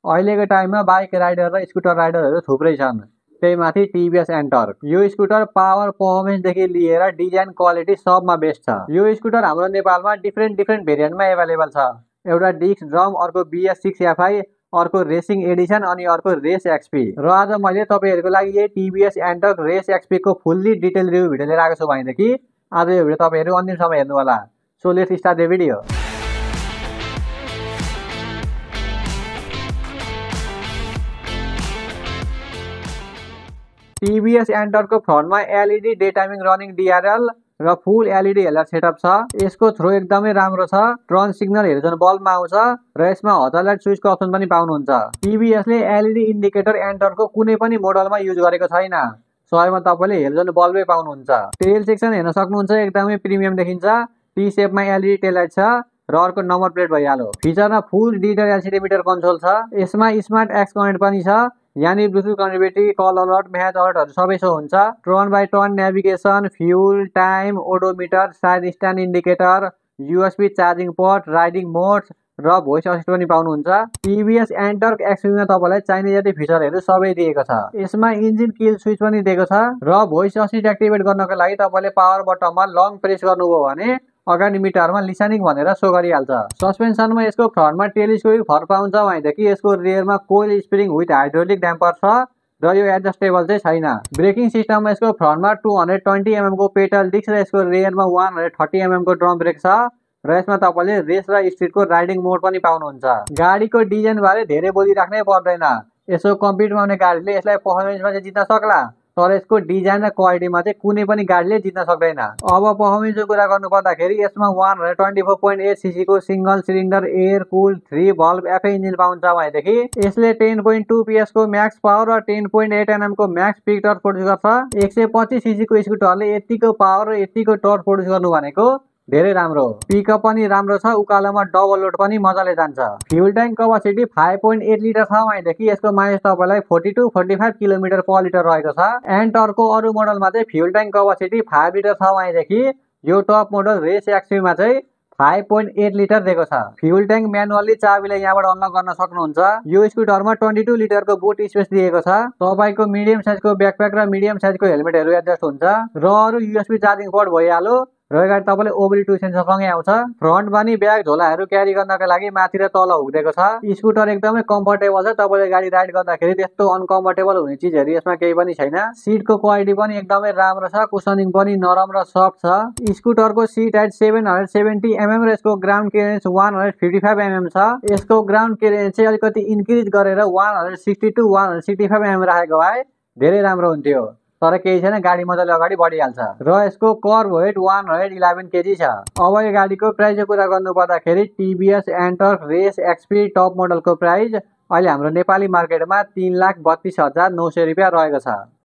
अहिलेको टाइममा bike rider र स्कुटर राइडरहरू थुप्रै छन्। त्यही माथि टिभीएस एन्टर्क। यो स्कुटर पावर पर्फर्मेन्सदेखि लिएर डिजाइन क्वालिटी सबमा बेस्ट छ। यो स्कुटर हाम्रो नेपालमा डिफ्रेन्ट भेरिएन्टमा एभाइलेबल छ। एउटा डिस्क ड्रम, अर्को BS6FI, अर्को रेसिङ एडिसन अनि अर्को रेस एक्सपी। र आज मैले तपाईँहरूको लागि यही टिभीएस एन्टर्क रेस एक्सपी को फुल्ली डिटेल रिभ्यू भिडियो लिएर आएको छु भनेदेखि आज यो भिडियो तपाईँहरू अन्तिमसम्म हेर्नु होला। So let's start the video. TVS एन्टर्कको फ्रन्टमा LED day timing running DRL र फुल एलईडी हेडलाइट सेटअप छ। यसको थ्रो एकदमै राम्रो छ। टर्न सिग्नल हेलोजन बल्बमा आउँछ र यसमा हजारलाइट स्विचको अप्सन पनि पाउनुहुन्छ। टिभीएसले एलईडी इन्डिकेटर एन्टर्कको कुनै पनि मोडलमा युज गरेको छैन। सयमा तपाईँले हेलोजन बल्बै पाउनुहुन्छ। टेल सेक्सन हेर्न सक्नुहुन्छ, एकदमै प्रिमियम देखिन्छ। टी सेपमा एलईडी टेल लाइट छ र अर्को नम्बर प्लेट भइहाल्यो। फिचरमा full digital LCD meter console छ। यसमा स्मार्ट एक्स कनेक्ट पनि छ, यानी Bluetooth connectivity, call alert, match अलर्टहरू सबै सो हुन्छ। Turn by turn navigation, fuel, time, odometer, side stand indicator, USB charging port, riding modes र भोइस असिस्ट पनि पाउनुहुन्छ। टिभीएस एन्टर्क एक्सपीमा तपाईँलाई चाहिने जति फिचरहरू सबै दिएको छ। यसमा इन्जिन किल स्विच पनि दिएको छ र भोइस असिस्ट एक्टिभेट गर्नको लागि तपाईँले पावर बटनमा लङ प्रेस गर्नुभयो भने अगाडि मिटरमा लिसनिङ भनेर सो गरिहाल्छ। सस्पेन्सनमा यसको फ्रन्टमा टेलिस्कोपिक फर्क पाउँछ भनेदेखि यसको रियरमा कोइल स्प्रिङ विथ हाइड्रोलिक ड्याम्पर छ र यो एडजस्टेबल चाहिँ छैन। ब्रेकिङ सिस्टममा यसको फ्रन्टमा 220 mm को पेडल डिस्क र यसको रियरमा 130 mm को ड्रम ब्रेक छ र यसमा तपाईँले रेस र स्ट्रिटको राइडिङ मोड पनि पाउनुहुन्छ। गाडीको डिजाइन बारे धेरै बोलिराख्नै पर्दैन। यसो कम्पिटमा आउने गाडीले यसलाई पर्फर्मेन्समा चाहिँ जित्न सक्ला, तर यसको डिजाइन र क्वालिटीमा चाहिँ कुनै पनि गाडीले जित्न सक्दैन। अब पर्फर्मेन्सको कुरा गर्नु पर्दाखेरि यसमा 124.8 cc को सिंगल सिलिन्डर एयर कुल 3 भल्भ FA इन्जिन पाउँछ भनेदेखि यसले 10.2 PS को म्याक्स पावर र 10.8 Nm को म्याक्स पिक टर्क प्रोड्युस गर्छ। 125 cc को स्कुटरले यतिको पावर र यतिको टर्क प्रोड्युस गर्नु भनेको धेरै राम्रो। पिकअप पनि राम्रो छ, उकालोमा डबल लोड पनि मजाले जान्छ। फ्युल ट्याङ्क कपासिटी 5.8 लिटर छ भनेदेखि यसको माइलेज तपाईँलाई 42-45 किलोमिटर पर लिटर रहेको छ। एन्टर्कको अरू मोडलमा चाहिँ फ्युल ट्याङ्क कपासिटी 5 लिटर छ भनेदेखि यो टप मोडल रेस एक्सपीमा चाहिँ 5.8 लिटर दिएको छ। फ्युल ट्याङ्क म्यानुअली चाबीले यहाँबाट अनलक गर्न सक्नुहुन्छ। यो स्कुटरमा 22 लिटरको बुट स्पेस दिएको छ। तपाईँको मिडियम साइजको ब्याकप्याक र मिडियम साइजको हेलमेटहरू एडजस्ट हुन्छ र अरू USB चार्जिङ पोर्ट भइहाल्यो र यो गाडी तपाईँले OBD2 सेन्सरसँगै आउँछ। फ्रन्ट बानी ब्याग झोलाहरू क्यारी गर्नका लागि माथि र तल हुक दिएको छ। स्कुटर एकदमै कम्फर्टेबल छ। तपाईँले गाडी राइड गर्दाखेरि त्यस्तो अनकम्फर्टेबल हुने चिजहरू यसमा केही पनि छैन। सिटको क्वालिटी पनि एकदमै राम्रो छ, कुसनिङ पनि नरम र सफ्ट छ। स्कुटरको सिट हाइट 770 mm र यसको ग्राउन्ड क्लियरेन्स 155 mm छ। यसको ग्राउन्ड क्लियरेन्स चाहिँ अलिकति इन्क्रिज गरेर 160 to 165 mm राखेको भए धेरै राम्रो हुन्थ्यो, तर केही छैन, गाडी मजाले अगाडि बढिहाल्छ। र यसको कर्ब वेट 111 kg छ। अब यो गाडीको प्राइसको कुरा गर्नु पर्दाखेरि TVS Ntorq race XP top मोडलको प्राइस अहिले हाम्रो नेपाली मार्केटमा 3,32,900 रुपियाँ रहेको छ।